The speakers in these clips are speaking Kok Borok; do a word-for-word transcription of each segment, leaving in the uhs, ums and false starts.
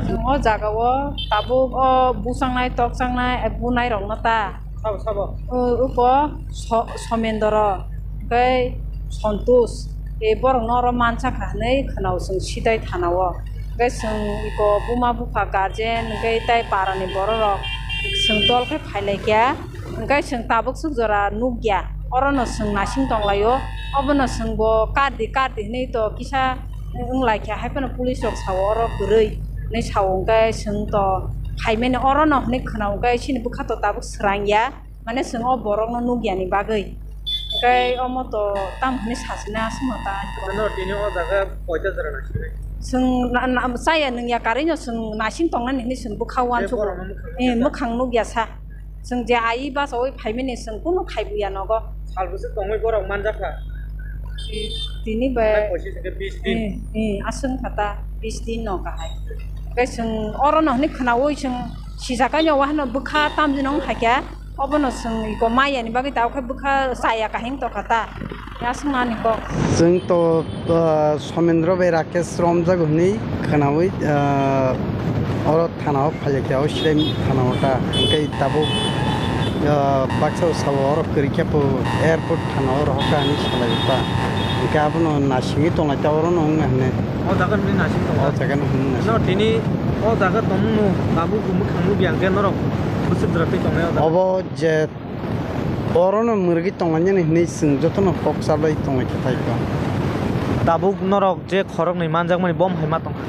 Chwng o jaga o tabuk o buchangnai, tokchangnai, eh, bunai rok no ta. Sabo, sabo. O, uko So-, Somendro, tei Sontosh, tei borok no oro mansa kha hinui khwnao chwng sidai thana o. Tei chwng iko buma bupha guardian, tei, tei para ni borok rok chwng dol khe phai lai kha. Hwnkhe chwng tabuk swk jora nukya, orono chwng naising tonglaio, obono chwngbo kardi kardi hinui to kisa wnglaikha, haiphano police rok sao oro kwrwi hinui sao, hwnkhe chwng to phaimani orono hinui khwnao, hwnkhe chini bwkha to tabuk swrangya, mane chwng o borokno nukyani bagwi, hwnkhe omo to tamo hinui sachina aswkno ta. Ano tini o jaga koita jora naising? Chwng na-, na-, chaya nungya karwino chwng naising tongnani hinui chwng bwkha uansukgo. Borokno mwkhang nukya sa? Mwkhang nukya sa. Chwng je ai bachaui phaimani chwng kunu khaibuya nogo. Sal bwswk tongwi borok manjakha? Tini bai. Hai koichi se bis din. Eh, eh, aswng kha ta bis din no kahai. Tei chwng orono hinui khwnaui chwng sijakha, wahano bwkha tamjino wngkha khe, obono chwng iko mayani bagwi tabuk khe bwkha chaya kahim tongkha ta. Aswk nani kok. Chwng to, ah, Somendro bai Rakesh romjago hinui khwnaui, ah, oro thana o phailaikha, o Sirai thana o ta. Hwnkhe tabuk, ah, baksa o sabo oro kwrwikhe bo airport thana o rohorkha hinui salai ta. Hwnkhe abono naisingwi tonglaikha orono wngya hinui. O jaga hinui naising tongo? O jaga no hinui naising. No, tini o jaga tongmung no tabuk bo mwkhang nukya hwnkhe norok bwswk jora twi tongnai o jaga? Obo je Orono mwrwgwi tonglainani hinwi chwng jotono kok chabai tonglaikha thaikha. Tabuk norok je khoroknwi manjakmani bo hai ma tongkha?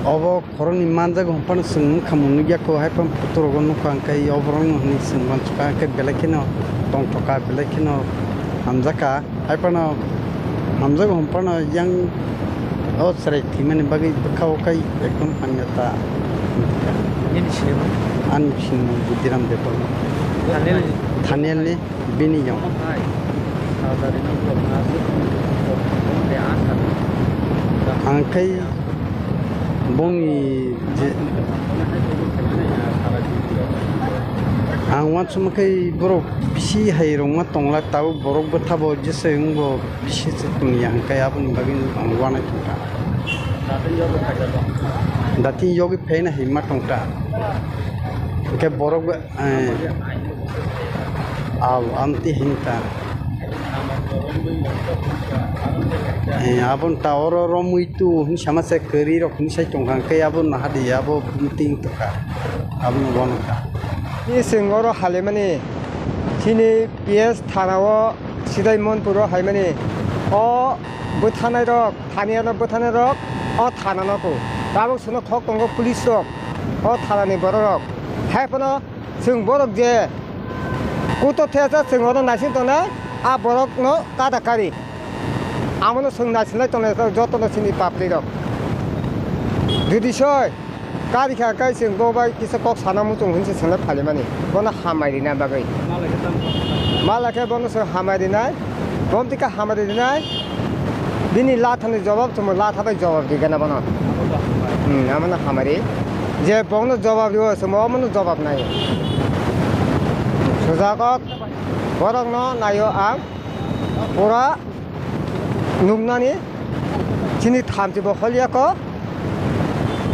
Obo khoroknwi manjago hwnphano chwng wngkha mwnwi yakho, haiphano photo rogo nukha, hwnkhe o borokno hinwi chwng uansukha, hwnkhe belai kheno tongthokha, belai kheno hamjakha. Haiphano hamjago hwnphano yang o chwrai thwimani bagwi bwkha o khai ekdom hamya ta. Nini sinimung? Ani sinimung Budiram Debbarma. Thanial ni? Thanial ni bini yong. Ang khai bongni je, ang uansukma khai borok bisi hai rwngma tongla, tabuk borok bwtha bo jesa wngbo bisi se tongya, hwnkhe aboni bagwi ang uanaikha. Dating yogwi phaina hai ma tongta. Hwnkhe borok bo, eh, aw, amtwi hinta. Eh, aboni ta oro romwi tu hinwi sama se kwrwi rok hinwi sai tongkha, hwnkhe abo naha di, abo meeting tongkha, abono wanokha. Ni chwng oro halaimani, chini P S thana o Sidai Monpur o haimani, o bwthanai rok, thani ano bwthanai rok, o thana no kho. Tabuk sono khok tongo police rok, o thana ni borok rok. Hai phano chwng borok je kuto thesa chwng oro naising tongnai, a borok no kada kari. Amo no chwng naising lai tongnai joto no chini public rok. Judi soi, Kari kha khe chwng bo bai kisa kok sana muchung hinwi se chwng lai phalimani. Bono hamai rina bagwi. Mala khe tamo? Mala khe bono chwng hamai rinai. Bom tika hamai rinai. Bini lathani jawab chwng latha bai jawab di gana bono. Hmm, amo no hamai ri. Je bongno jawab rio chwng omono jawab nai. Sujakot borokno naio ang. Pura nuknani chini thamchi bo holiya ko,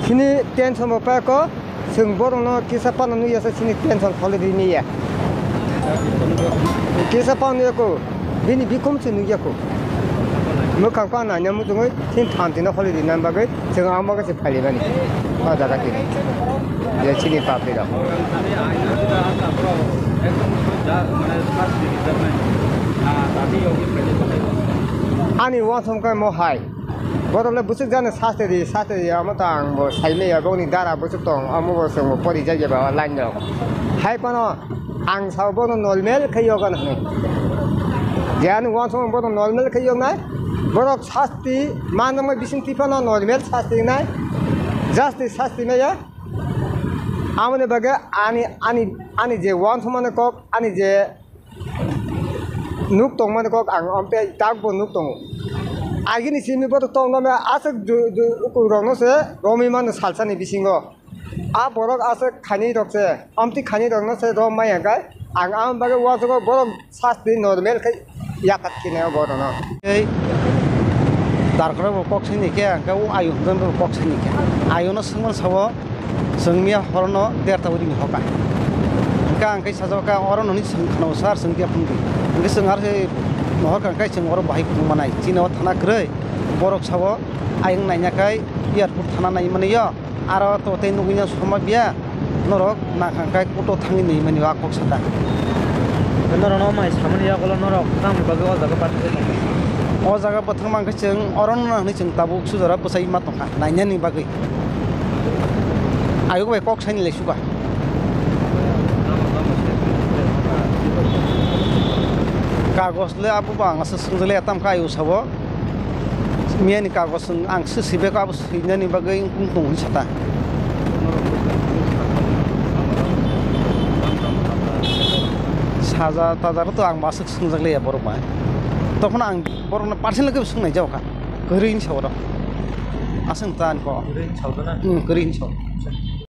chini tension bo paya ko, chwng borokno kisa phano nukya se chini tension holi di niya. Kisa phano nukya ko, bini bikom se nukya ko. Mwkhang phano naina muchungwi chini thamchi no holi di nan bagwi chwng ang bagwi se phalimani o jaga tini. Je chini public rok. Ani uansukma khe mo hai. Borok le bwswk jani saste di, saste di, amo to ang bo sai maya, boni dara bwswk tong, amo bo chwng bo pori jak ya ba line rok. Hai phano ang sao bono normal khe yoga na hinwi. Je ani uansukma bono normal khe yoknai. Borok sasti manjakma bising twi phano normal sasti nai. Just sasti maya. Aboni bagwi ani, ani, ani je uansukmani kok, ani je nuk tongmani kok ang amtwi tak bo nuk tongo. Agini simi boto tongma aswk ju-, ju-, ukurokno se romwi mano salsani bisingo. A borok aswk khainwi rok se, amtwi khainwi rokno se rom maya khe ang aboni bagwi uansukgo borok sasti normal khe yakat khe nai o borokno. Ei darkra bo kok sini khe, ang khe o ayuk hwnjang bo kok sini khe. Ayungno swngmani sao, chwng miya horono derta uri ni hoka. Hwnkhe ang khe sajak kha, oro nini chwng khano sir, chwng khe phung di. Hwnkhe chwng aro se mohor kha, hwnkhe chwng oro bahai phung manai. Chini o thana kwrwi, borok sao, ayung naina khai airport thana nai mani yo. Aro to tei nugui ya soma biya, norok nakhang khai kuto thangwi nai mani o a kok sata. Norok no mai samani yagulo norok tamni bagwi o jaga bathang tongkha. O jaga bathang mang khe chwng oro no hwnwi chwng tabuk sujaro bwsai ma tongkha nainani bagwi. Ayuk bai kok saini lai suka. Kagos le abo bo ang aswk swngjak le tam kha ayuk sabo. Miyani kagos ang se sibeko abo swinani bagwi wng tong hinwi sata. Saja taja to ang aswk swngjak le ya borok bai. Tokhono ang borokno personal khe swngnai jao kha. Kwrwi hinwi sa oro. Aswk ta ani ko. Kwrwi hinwi sa oro. Hmm, kwrwi hinwi sa.